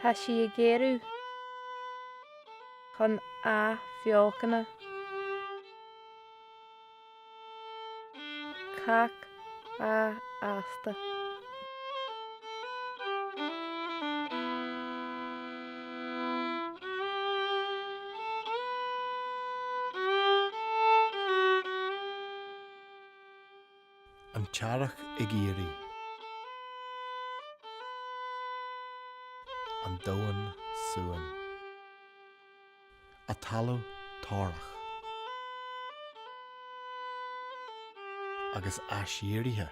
Tá sí ag géarú chun athbheochana. Cách athfhásta. An t-earrach ag éirí. An domhan suan. A talamh torrach. Agus aiséirithe.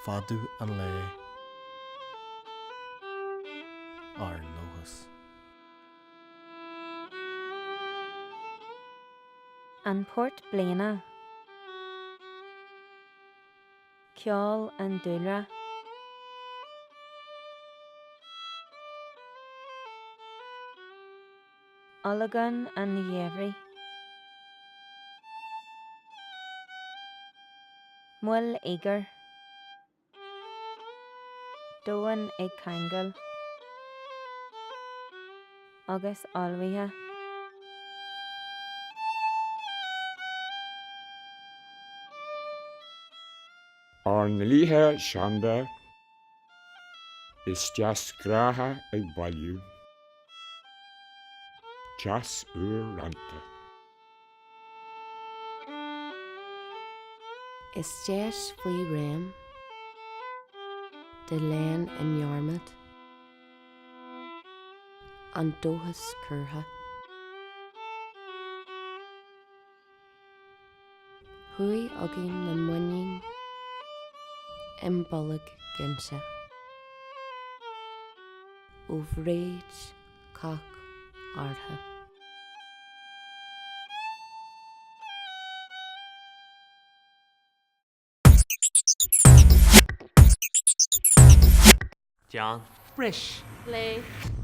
Fadú an lae. Ár ndóchas. An Port Bliana. Ceol an Dúlra. Olagón an Gheimhridh. Moill Íogair. Domhan ag Ceangal agus Ullmhaithe. Ár ndlíthe seanda is deasghnátha ag bailiú teas úr rannta. Is deis faoi réim de léan i ndearmad an dóchas curtha. Chuaigh againn na muinín i mbolg ginte ó bhréid cách ardha. Déan. Bris. Léigh.